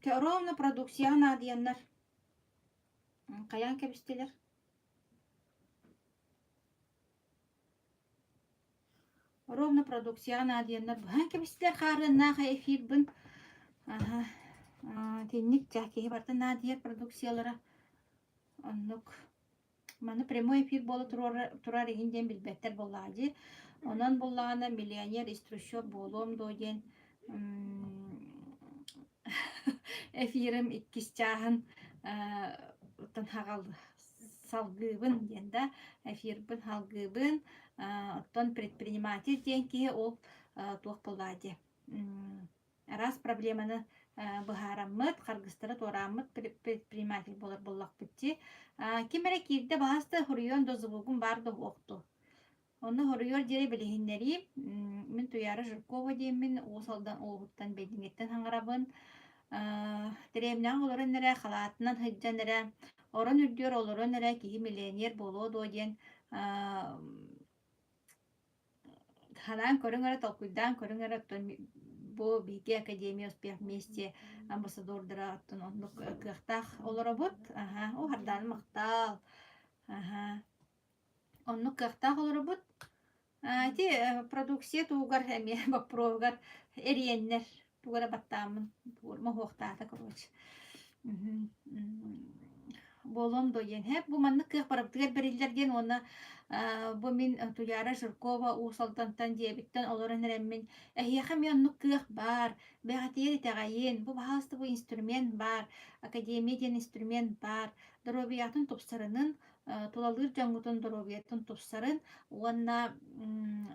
Ровно продукцияҕа наадыйаннар хайаан кэбистилэр. Ровно продукцияҕа наадыйаннар быһан кэбистилэр хаарыаннаах эфирбын. Аха. Итинник дьэ киһи барыта наадыйар продукциялара. Оннук. Маны прямой эфир буола турар иһин диэн билбэттэр буоллаҕа дии. Онон буоллаҕына миллионер из трущоб буолуом дуо диэн эфирым иккис чааһын оттон салгыыбын диэн да эфирбын салгыыбын. Оттон предприниматель диэн киһи ол туох буоллаҕа дии араас проблеманы быһаараммыт, харгыстары туорааммыт предприниматель буолар буоллахпыт дии. Ким эрэ киирдэ баһаста хоруйуон да звугум баар да уохту. Онно хоруйуор диэри билиһиннэриим. Мин Туйаара Жиркова диэммин Уус Алдан улууһуттан Бэйдиҥиттэн хаҥарабын. Дэриэбинэҕэ олорон эрэ, халаатынан сылдьан эрэ, орон үрдүгэр олорон эрэ киһи миллионер буолуо дуо диэн Санаан көрүҥ эрэ, толкуйдаан көрүҥ эрэ, оттон бу биһиги Академия успех вместе амбассадордара оттон оннук кыахтаах олоробут. Аһа, о, Хардаана махтаал. Аһа. Оннук кыахтаах олоробут. А, ити продукция туһугар эмиэ боппуруоһугар эриэннэр тугу эрэ баттааммын моһуохтаата короче. Буолуом дуо диэн. Һэ, бу маннык кыах барыбытыгар бэриллэр диэн уонна бу мин Туйаара Жиркова Уус Алдантан дьиэбиттэн олорон эрэммин эһиэхэ эмиэ оннук кыах баар, бэҕэтийэр итэҕэйин, бу баһаалыста бу инструмент баар, академия диэн инструмент баар, доруобуйаҕытын тупсарынын, тулалыыр дьоҥҥутун доруобуйатын тупсарын уонна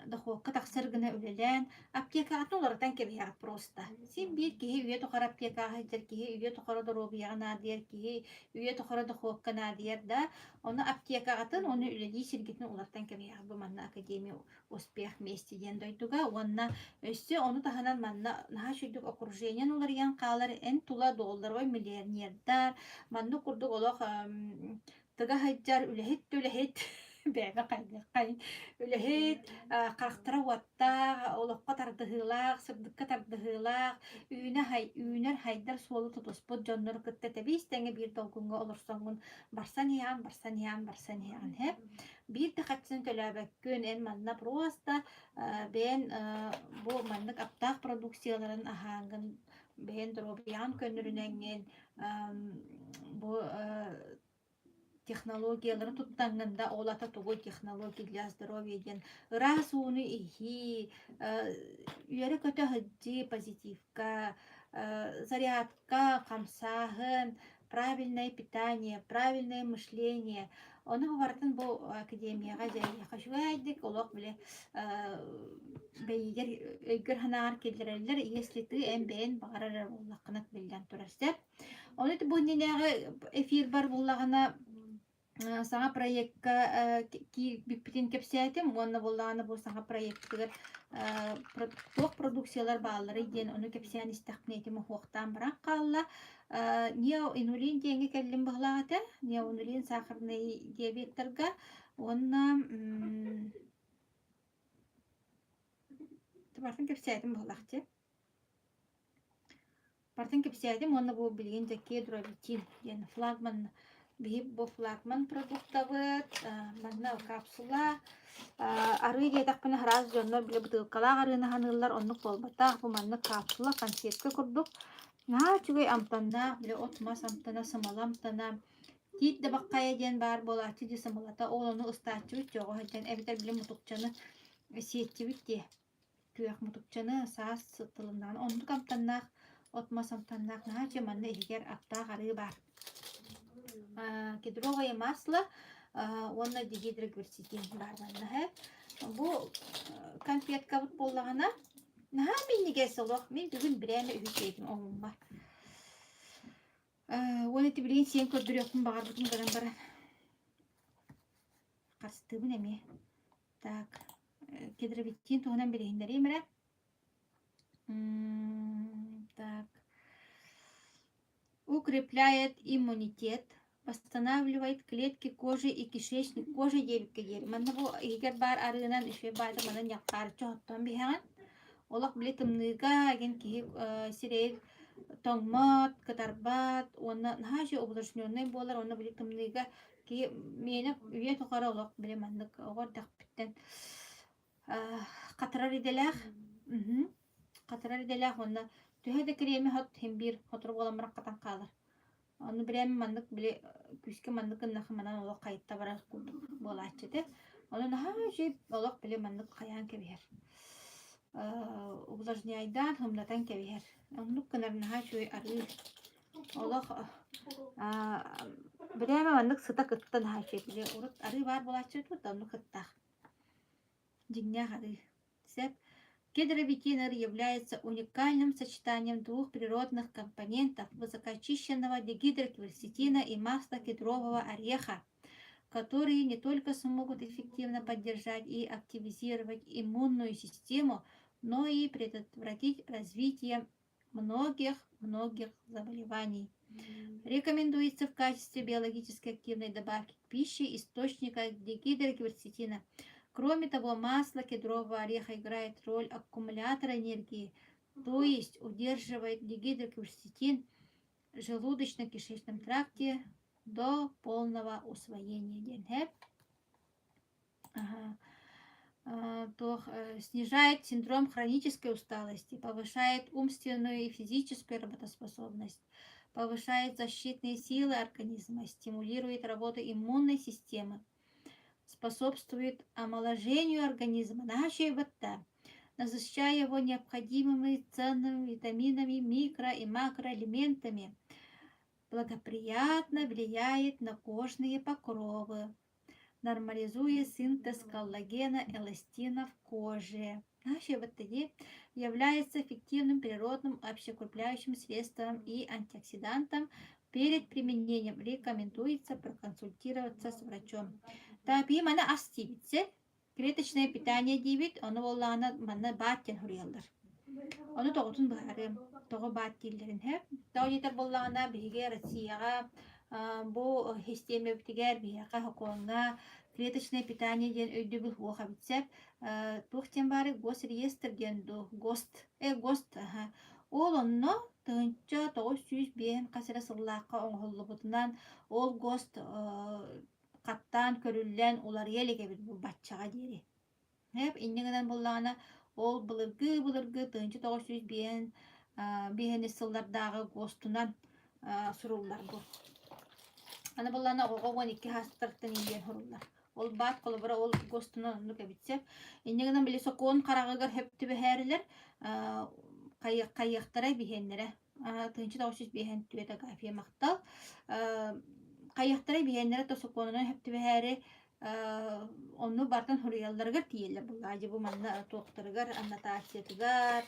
дохуокка тахсар гына үлэлээн аптекаҕытын уларытан кэбиһэҕит просто. Син биир киһи үйэ тухары аптекаҕа сылдьар киһи үйэ тухары доруобуйаҕа наадыйар киһи үйэ тухары дохуокка наадыйар да ону аптекаҕытын уонна үлэлии сиргитин уларытан кэбиһэҕит бу манна академия успех вместе диэн дойдуга уонна өссө ону таһынан манна наһаа үчүгдүк окружениен уларыйан хаалар эн тула долларовай миллионердар маннык курдук олох тыга сылдьар үлэһит да үлэһит бэйэбэ хайдыаххай үлэһит харахтара уоттаах олоххо тардыһыылаах сырдыкка тардыһыылаах үүнэ үүнэр хайдар суолу тутуспут дьоннору кытта тэбиис тэҥэ биир долгуҥҥа олорсоҥҥун барсан иһэҕин барсан иһэҕин барсан иһэҕин һэ биир да харчыны төлөөбөккүн эн манна просто бэйэн бу маннык аптаах продукцияларын аһааҥҥын бэйэн доруобуйаҕын көннөрүнэҥҥин бу технологиялары туттаҥҥын да ол ата тугуй технология для здоровья диэн ыраас ууну иһии үөрэ-көтө сылдьыы позитивка зарядка хамсааһын правильное питание правильное мышление ону барытын бу академияҕа дьайыахха үчүгэйдик олох били бэйигэр өйгөр-санааҕар киллэрэллэр если ты эн бэйэн баҕарар эрэ буоллаххына биллэн турар сөп Ону бу иннинээҕи эфирбар буоллаҕына саҥа проекка киирбиппитин кэпсээтим уонна буоллаҕына бу саҥа проектыгар туох продукциялар баалларый диэн ону кэпсээн истэхпинэ ити моһуохтаан баран хаалла. Неоинулин диэҥҥэ кэллим быһылаах этэ. Неоинулин сахарный диабеттарга уонна барытын кэпсээтим быһылаах дии. Барытын кэпсээтим уонна бу билигин дьэ кедровитин диэн флагман биһи бу флагман продуктабыт манна капсула арыы диэтэхпинэ араас дьоннор били бытыылкалаах арыыны аһаныыллар оннук буолбатах бу маннык капсула конфетка курдук наһаа үчүгэй амтаннаах били от-мас амтана сымала амтана тиит да баххайа диэн баар буолааччы дии сымалата ол ону ыстааччыбыт дьоҕо сылдьан эбэтэр били мутукчаны сиэччибит дии Күөх мутукчаны саас тылыннаҕына оннук амтаннаах от-мас амтаннаах наһаа үчүгэй манна иһигэр аптаах арыы баар. Кедровое масло уонна дигидрогверситин баар манна һэ. Бу конфеткабыт буоллаҕына наһаа минньигэс олох. Мин бүгүн бирээмэ үһү сиэтим оҥуммар. Уонна ити билигин сиэн көрдөрүөхпүн баҕарбытым гынан баран харыстыыбын эмиэ. Так, кедровиктин туһунан билиһиннэриим эрэ. Так. Укрепляет иммунитет, восстанавливает клетки кожи и кишечник кожи диэбиккэ диэри. Манна бу иһигэр баар арыынан үчүгэй баайда манан ньаххаарыччы оттон биһэҕин. Олох били тымныыга эгин киһи сирэйин Тоҥмот, кытарбат уонна наһаа үчүгэй увлажненнай буолар уонна били тымныыга киһи миэнэ үйэ тухары олох били маннык оҕо эрдэхпиттэн хатарар идэлээх хатарар идэлээх уонна төһө да кириэми хот син биир сотору буолан баран хатан хаалар. Ону бирэм маннык били күүскэ маннык гыннахха манан олох хайытта барар курдук буолааччы этэ. Ону наһаа үчүгэй олох били маннык хайаан кэбиһэр. Увлажняйдаан һымнатан кэбиһэр. Оннук гынар наһаа үчүгэй арыы. Олох бирээмэ маннык сыта кытта наһаа үчүгэй. Били урут арыы баар буолааччы этэ да оннук сыттаах. Дьиҥнээх арыы. Сөп. Кедровитинер является уникальным сочетанием двух природных компонентов высокоочищенного дигидрокверцетина и масла кедрового ореха, которые не только смогут эффективно поддержать и активизировать иммунную систему, но и предотвратить развитие многих-многих заболеваний. Рекомендуется в качестве биологически активной добавки к пище источника дигидрокверцетина. Кроме того, масло кедрового ореха играет роль аккумулятора энергии, то есть удерживает дигидрокверцетин в желудочно-кишечном тракте до полного усвоения. Ага. Туох снижает синдром хронической усталости, повышает умственную и физическую работоспособность, повышает защитные силы организма, стимулирует работу иммунной системы, способствует омоложению организма, наһаа насыщая его необходимыми ценными витаминами, микро- и макроэлементами, благоприятно влияет на кожные покровы, нормализуя синтез коллагена, эластина в коже. ХВТД является эффективным природным общеукрепляющим средством и антиоксидантом. Перед применением рекомендуется проконсультироваться с врачом. Тапи мана ас диибит Клеточное питание диибит, ону буоллаҕына манна баат диэн суруйаллар. Ону тоҕотун быһаарыам, тоҕо баат дииллэрин һэ. Тоҕо диэтэр буоллаҕына биһиги Россияҕа бу систиэмэбитигэр биһиэхэ сокуоҥҥа клеточное питание диэн өйдөбүл суох эбит сөп. Туох диэн баарый госреестр диэн дуу, ГОСТ, ГОСТ аһа. Ол онно 1905 хас эрэ сыллаахха оҥоһуллубутунан ол ГОСТ хаттаан көрүллэн уларыйа илик эбит бу баччаҕа диэри. Эп инньэ гынан буоллаҕына ол былыргы-былыргы 1905 биэһинис сыллардааҕы ГОСТунан суруллар бу. Аны буоллаҕына оҕоҕо 12 саастарыттан иилиэн суруллар. Ол баат холобура ол ГОСТунан оннук эбит сөп. Инньэ гынан били сокуон хараҕыгар сөп түбэһээрилэр хайыахтара биһиэннэрэ 1954 Агафья махтал. Хайыахтара биһиэннэрэ то сокуонунан сөп түбэһээри онну бартан суруйалларыгар тиийэллэр буоллаҕа дьэ бу манна туохтарыгар аннотациятыгар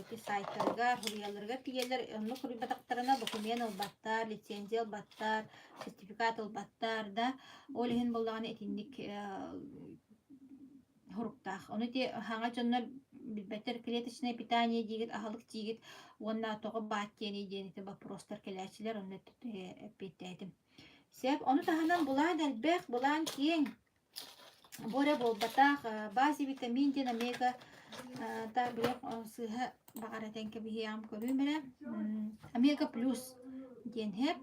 ити сайтарыгар суруйалларыгар тиийэллэр онну суруйбатахтарына документ ылбаттар лицензия ылбаттар сертификат ылбаттар да ол иһин буоллаҕына итинник Хоруктаах. Ону ити хаҥа дьоннор билбэттэр клеточное питание диигит, аһылык диигит уонна тоҕо баат диэний диэн ити боппуруостар кэлээччилэр, онно эппиэттээтим. Сөп. Ону таһынан былаан элбэх, былаан киэҥ. Бу эрэ буолбатах, бази витамин диэн омега та били сыыһа баҕар этэн кэбиһиэҕим көрүүм эрэ. Омега плюс диэн иһэр.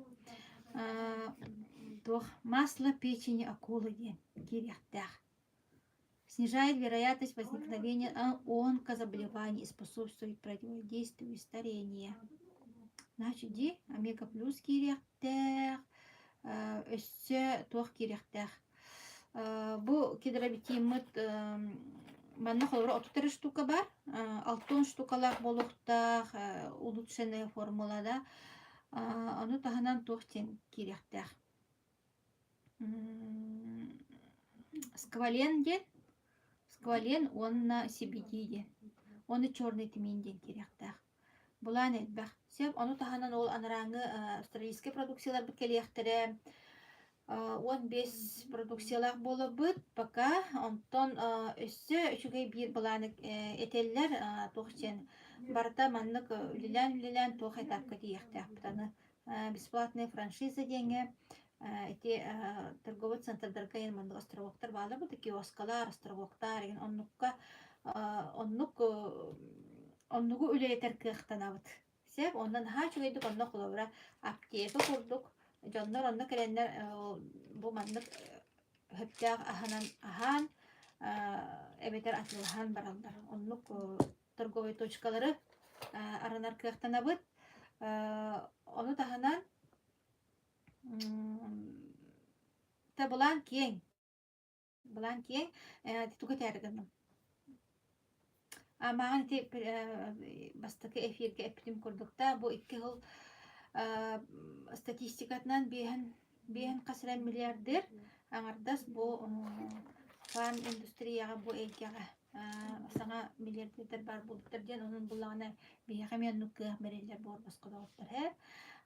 Туох масло печени акулы диэн киириэхтээх. Снижает вероятность возникновения онкозаболеваний и способствует противодействию старения. Значит, ди омега плюс киириэхтээх, өссө туох киириэхтээх. Бу кедровитиммыт манна холобура 33 штука бар, 60 штукалаах буолуохтаах, улучшенная формула да. Ону таһынан туох диэн киириэхтээх. Сквален диэн, сквален уонна CBD диэн. Уонна черный тмин диэн киириэхтээх. Былаан элбэх. Сөп, ону таһынан ол анарааҥҥы австралийскай продукцияларбыт кэлиэхтэрэ. 15 продукциялаах буоларбыт пока. Онтон өссө үчүгэй биир былааны этэллэр. Туох диэн барыта маннык үлэлээн-үлэлээн туох этапка тиийиэхтээхпит аны бесплатная франшиза диэҥҥэ ити торговый центрдарга эн маннык островоктар бааллар бу киоскалар островоктар деген оннукка оннук оннугу үлэлэтэр кыахтанабыт. Сөп, онно наһаа үчүгэйдик онно холобура аптека курдук дьоннор онно кэлэннэр бу маннык сөптөөх аһынан аһаан эбэтэр атыылаһан бараллар. Оннук торговай точкалары арынар кыахтанабыт. Ону таһынан былаан киэҥ. Былаан киэҥ. Тугу этээри гынным? Мааҕын ити бастакы эфиргэ эппитим курдук да, бу икки сыл статистикатынан биэһэн биэһэн хас эрэ миллиардер аҥардас бу фарм индустрияҕа бу эйгэҕэ саҥа миллиардердар баар буолбуттар диэн онон буллаҕына биһиэхэ эмиэ оннук кыах бэриллэр буолар босхо доҕоттор ээ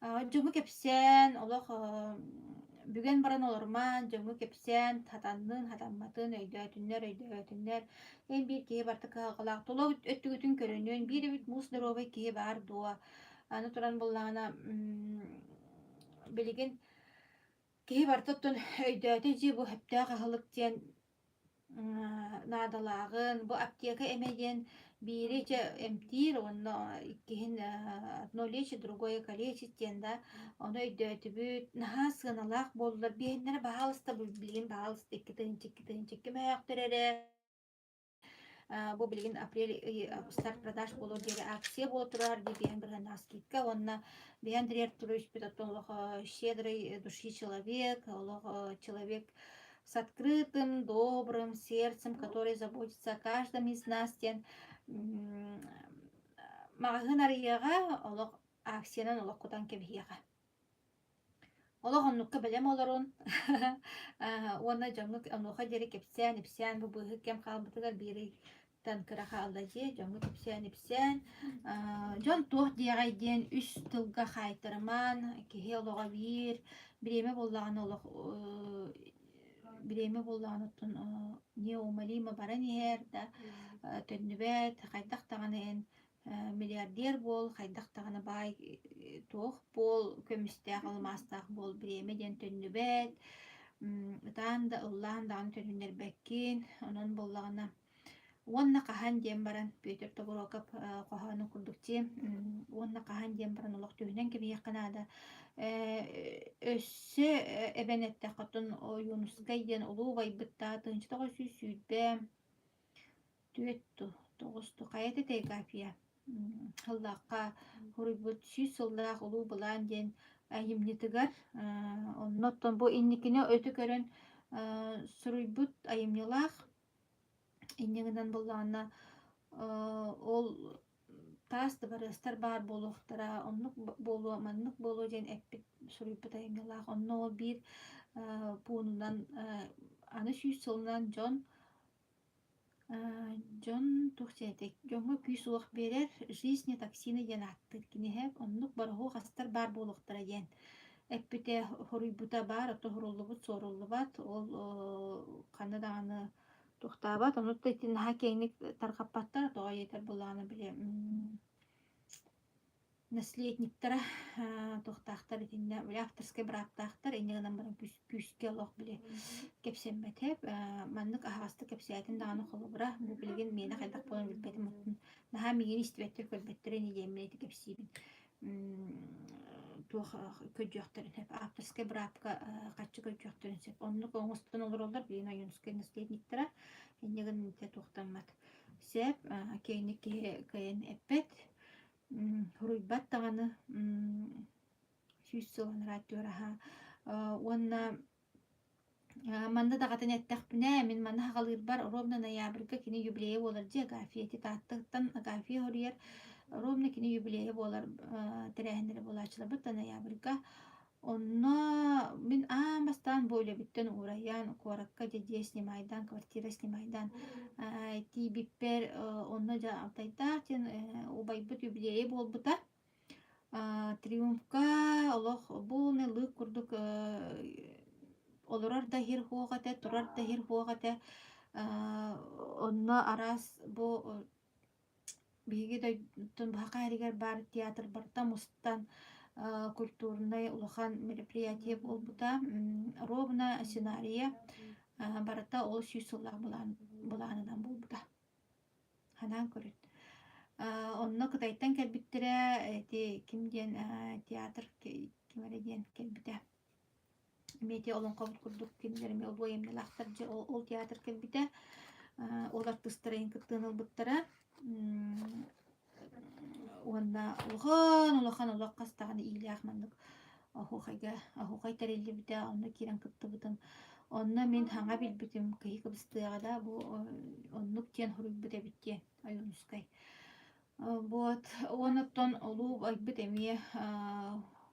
Дьоҥҥо кэпсээн, олох бүгэн баран олорумаан, дьоҥҥо кэпсээн, хатаннын, хатамматын, өйдөөтүннэр, өйдөөбөтүннэр. Эн биир киһи барыта кыһалҕалаах. Тула өттүгүтүн көрүнүөн, биир эбит муус доруобай киһи баар дуо? Аны туран буоллаҕына, билигин киһи барыта оттон өйдөөтө дии бу сөптөөх аһылык диэн наадалааҕын, бу аптека эмэ диэн биири дьэ эмтиир уонна иккиһин одно лечит, другое калечит диэн да ону өйдөөтүбүт. Наһаа сыаналаах буоллулар. Биэһиннэрэ баһаалыста билигин баһаалыста 2 тыһыынча, 2 тыһыынча икки мөһөөхтөр эрэ. Бу билигин апрель ый старт продаж буолуор диэри акция буола турар дии биэһэн бырыһыаннаах скидка уонна биһэн Андрей Артуровичпыт оттон олох щедрый души человек, олох человек с открытым, добрым сердцем, который заботится о каждом из нас диэн маҕаһыын арыйыаҕа олох акциянан олох кутан кэбиһиэҕэ. Олох оннукка бэлэм олорун уонна дьоҥҥо онуоха диэри кэпсээн-ипсээн бу быыһык кэм хаалбытыгар биир ыйтан кыра хаалла дии дьоҥҥо кэпсээн-ипсээн дьон туох диэҕэй диэн үс тылга хаайтарымаан киһи олоҕо биир бириэмэ буоллаҕына олох бириэмэ буоллаҕына оттон неумолимо баран иһэр да төннүбэт хайдах даҕаны эн миллиардер буол, хайдах даҕаны баай туох буол, көмүстээх, алмаастаах буол, бириэмэ диэн төннүбэт, ытаан да ыллаан даҕаны төнүннэрбэккин, онон буоллаҕына уонна хаһан диэн баран Петр Тобуруокап хоһоонун курдук дии уонна хаһан диэн баран олох түһүнэн кэбиһиэххэ наада өссө эбэн эттэххэ оттон Ойуунускай диэн улуу убайбыт да 1920 Түөрт дуу, тоҕус дуу, хайа этэй Агафья сыллаахха суруйбут «Сүүс сыллаах улуу былаан» диэн айымньытыгар онно оттон бу инникини өтө көрөн суруйбут айымньылаах инньэ гынан буоллаҕына ол таас дыбарыастар баар буолуохтара, оннук буолуо, маннык буолуо диэн эппит суруйбут айымньылаах. Онно ол биир пуунунан аны 100 сылынан дьон Дьон туох диэн этэй, дьоҥҥо күүс-уох биэрэр «Жизнь токсины» диэн ааттыыр кинигэ. Оннук бороһуок астар баар буолуохтара диэн эппитэ, хоруйбута баар, оттон суруллубут суоруллубат, ол ханна даҕаны туохтаабат. Ону да ити наһаа киэҥник тарҕаппаттар, тоҕо диэтэр буоллаҕына били наследниктара туохтаахтар итиннэ били авторскай бырааптаахтар инньэ гынан баран күүскэ олох били кэпсэммэтэ маннык аһаҕастык кэпсээтин даҕаны холобура бу билигин миэнэ хайдах буолан билбэтим оттон наһаа миигин истибэттэр көрбөттөр ини диэммин ити кэпсиибин туох көрдүөхтэрин сөп авторскай быраапка хаччы көрдүөхтэрин сөп оннук оҥостон олороллор билигин Ойуунускай наследниктара инньэ гынан итэ туохтаммат сөп киэҥник киһи кыайан эппэт Суруйбат даҕаны 100 сыл анараа өттүгэр аһаа уонна манна даҕатан эттэхпинэ, мин маны аҕалыырбар ровно ноябрьга кини юбилейа буолар дии Агафья ити Тааттаттан Агафья хоруйар ровно кини юбилейа буолар тэрээһиннэрэ буолааччыларбыт да ноябрьга Онно мин аан бастаан бу үлэбиттэн уурайан, куоракка дьэ дьиэ снимайдаан, квартира снимайдаан тиийбиппэр онно дьэ Алтайдаах диэн убайбыт юбилейа буолбута. Триумфка олох полный лык курдук олорор да иһир суох этэ, турар да иһир суох этэ. Онно араас бу Биһиги дойдутун Баһаха иһигэр баар театр барыта мустан культурнай улахан мероприятие буолбута. Ровно сценарийа барыта ол 100 сыллаах былаанынан буолбута. Ханаан көрүн. Онно Кытайтан кэлбиттэрэ, ити ким диэн театр ким эрэ диэн кэлбитэ. Эмиэ ити олоҥхобут курдук кинилэр эмиэ олбуой эмнэлээхтэр дьэ ол, ол театр кэлбитэ. Ол артыыстара иһин кыттыыны ылбыттара. Уонна улахан улахан олох хас даҕаны иилээх маннык оһуохайга оһуохай тэриллибитэ, онно киирэн кыттыбытым. Онно мин саҥа билбитим киһи кыбыстыаҕа да бу оннук диэн суруйбут эбит диэн Ойуунускай. Вот уонуттан улуу айбыт эмиэ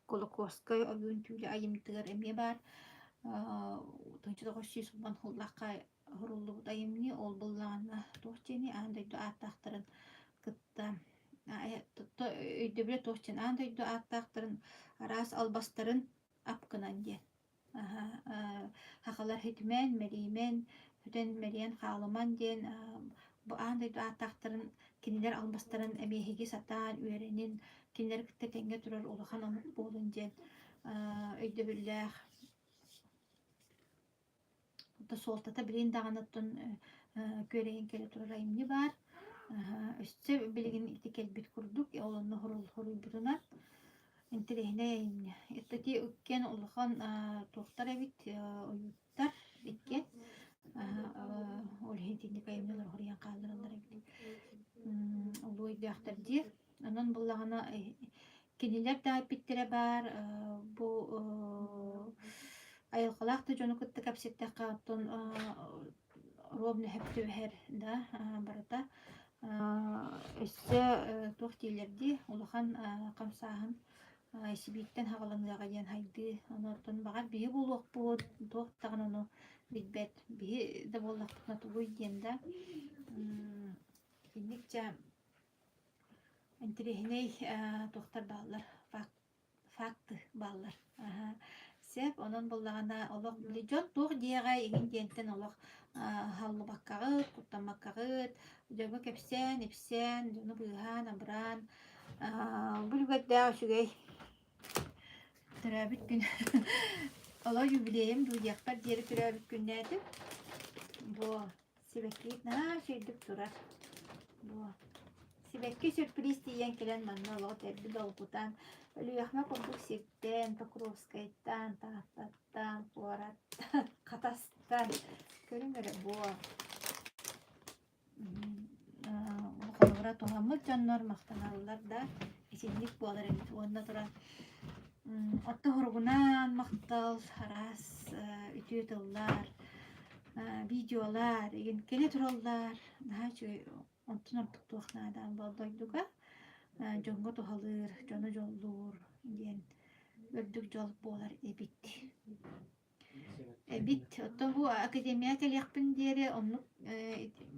Кулаковскай ойуун түүлэ айымтыгар эмиэ баар 1910 сыллаахха уһуруллубут айымньы ол буоллаҕына туох диэний аан дойду ааттаахтарын кытта өйдөбүлэ туох диэн аан дойду ааттаахтарын араас албастарын ап гынан диэн сахалар хитимэн мэриимэн бүтэн мэрийэн хаалыман диэн бу аан дойду ааттаахтарын кинилэр албастарын эмиэ эһиги сатаан үөрэнин кинилэри кытта тэҥҥэ турар улахан омук буолун диэн өйдөбүллээх суолтата билигин даҕаны оттон күөрэйэн кэлэ турар айымньы баар. Өссө билигин ити кэлбит курдук, ол онно хоруйбутунан интэриэһинэй айымньы. Ити иккиэн улахан туохтар эбит, ойууттар иккиэн. Ол иһин итинник айымньылар хоруйан хааллараллар эбит. Улуу өйдөөхтөр дии. Онон буллаҕына кинилэр да эппиттэрэ баар, бу айылҕалаах да дьону кытта кэпсэттэххэ, оттон ровно сөп түбэһэр да барыта. Өссө туох дииллэр дии, улахан хамсааһын Сибииртэн хаҕаланыаҕа диэн хайдыы. Ону оттон баҕар биһи буолуохпут, туох даҕаны ону билбэт. Биһи да буоллахпытына тугуй диэн да. Итинник дьэ Интэриэһинэй туохтар бааллар, факты бааллар. Сөп, онон буоллаҕына олох били дьон туох диэҕэй игин диэнтэн олох аһаллыбаккаҕыт, куттаммаккаҕыт, дьоҥҥо кэпсээн, ипсээн, дьону быыһаан, абыраан бу үлүгэрдээх үчүгэй төрөөбүт күн олох юбилейым дуу диэхпэр диэри төрөөбүт күннээтим. Бу Сибэкки наһаа үчүгэйдик турар. Бу сибэкки сюрприз тиийэн кэлэн манна олох дэлби долгутан, Өлүөхүмэ курдук сиртэн, Покровскайтан, Тааттаттан, куораттан, Хатастан көрүҥ эрэ буо. Холобура туһаммыт дьоннор махтаналлар да итинник буолар эбит уонна туран Орто хоругунаан махтал, араас үтүө тыллар, видеолар игин кэлэ тураллар. Наһаа үчүгэй онтон ордук туох наада бу дойдуга дьоҥҥо туһалыыр, дьону дьоллуур диэн үрдүк дьол буолар эбит. Эбит. Оттон бу академияҕа кэлиэхпин диэри оннук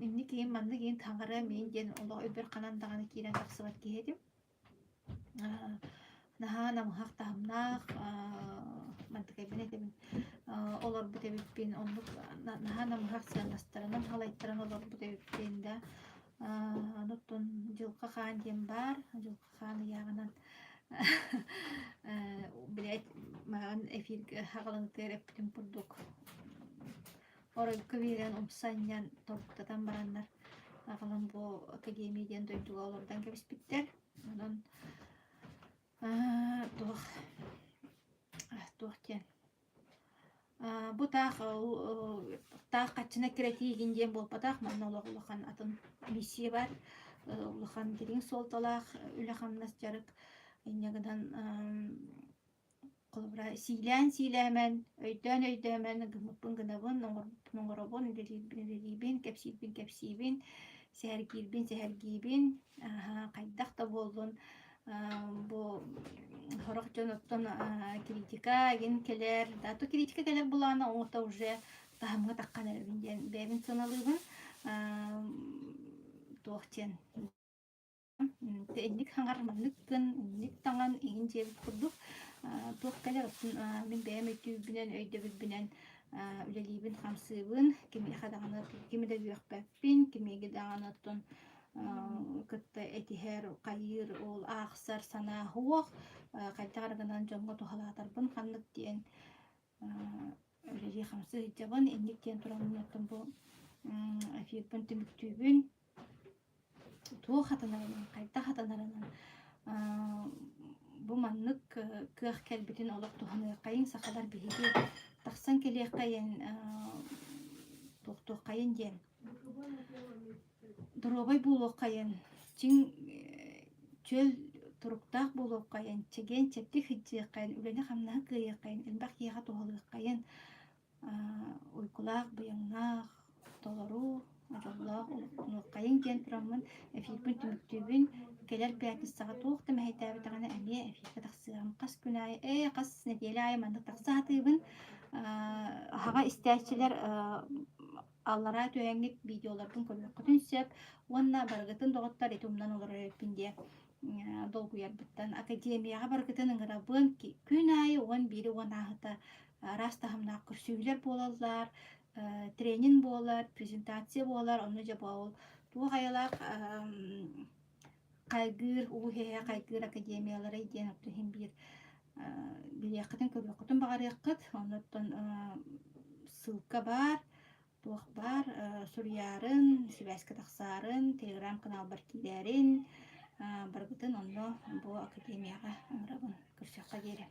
инник иһин маннык иһин таҥарыам иһин диэн олох өйбөр ханан даҕаны киирэн тахсыбат киһи этим. Наһаа намыһах таһымнаах мантыкайбын этэбин олорбут эбиппин оннук наһаа намыһах сыаннастарынан халайтаран олорбут эбиппин да аны оттон Дьылҕа Хаан диэн баар Дьылҕа Хаан ыйааҕынан билээт маҕан эфиргэ хаҕаланыытыгар эппитим курдук оройго биэрэн умса анньан торбуктатан бараннар аҕалан бу академия диэн дойдуга олордон кэбиспиттэр. Онон туох туох диэн бу таах таах хаччына кирэтиигин диэн буолбатах манна олох улахан атын миссия бар улахан дириҥ суолталаах үлэ-хамнас дьарык инньэ гынан Холобура, сиилээн-сиилээмэн, өйдөөн-өйдөөмөн гыммыппын гынабын, оҥорбуппун оҥоробун, үлэлиирбин үлэлиибин, кэпсиирбин кэпсиибин, сэһэргиирбин сэһэргиибин, хайдах да буоллун бу сорох дьон оттон критика игин кэлэр, да то критика кэлэр булаана оҥото уже таһымҥа таххан эрэбин диэн бэйэбин сыаналыыбын туох диэн Инник хаҥар маннык гын, инник таҥан иһин дьиэбит курдук туох кэлэр мин бэйэм өйдүүрбүнэн, өйдөбүлбүнэн үлэлиибин, хамсыыбын, кимиэхэ даҕаны кими да үөхпэппин, кимиэхэ даҕаны оттон кытта этиһэр, хайыыр, ол аахсар санаа суох, хайдах эрэ гынан дьоҥҥо туһалаатарбын ханнык диэн үлэлии-хамсыы сылдьабын. Инник диэн тураммын оттон бу эфирбин түмүктүүбүн. Туох хатанарынан, хайдах хатанарынан бу маннык кыах кэлбитин олох туһаныаххайыҥ сахалар биһиги тахсан кэлиэххэйин туохтуоххайын диэн доруобай буолуоххайын чиҥ чөл туруктаах буолуоххайын чэгиэн чэбдик сылдьыаххайын үлэни-хамнаһы кыайыаххайын элбэх киһиэхэ туһалыаххайын уйгулаах, быйаҥнаах, толору, дьоллоох олохтонуоххайыҥ диэн тураммын эфирбин түмүктүүбүн. Кэлэр пятницаҕа туох да мэһэйдээбэтэҕинэ эмиэ эфиргэ тахсыаҕым. Хас күн аайы, ээ, хас нэдиэлэ аайы маннык тахса сатыыбын. Аһаҕа истээччилэр аллараа түһэҥҥит видеоларбын көрүөххүтүн сөп уонна барыгытын доҕоттор ити умнан олорор эбиппин диэ долгуйарбыттан академияҕа барыгытын ыҥырабын күн аайы 11 уон ааһыта араас таһымнаах көрсүһүүлэр буолаллар, тренинг буолар, презентация буолар, онно дьэ ол туох айылаах хайгыыр, улуу иһэ хайгыыр академияларай диэн оттон иһин биир билиэххитин, көрүөххүтүн баҕарыаххыт. Оннуттан ссылка баар, туох баар суруйаарын, сибээскэ тахсаарын, телеграм-каналбар киирээрин, барыгытын онно бу академияҕа ыҥырабын. Көрсүөххэ диэри.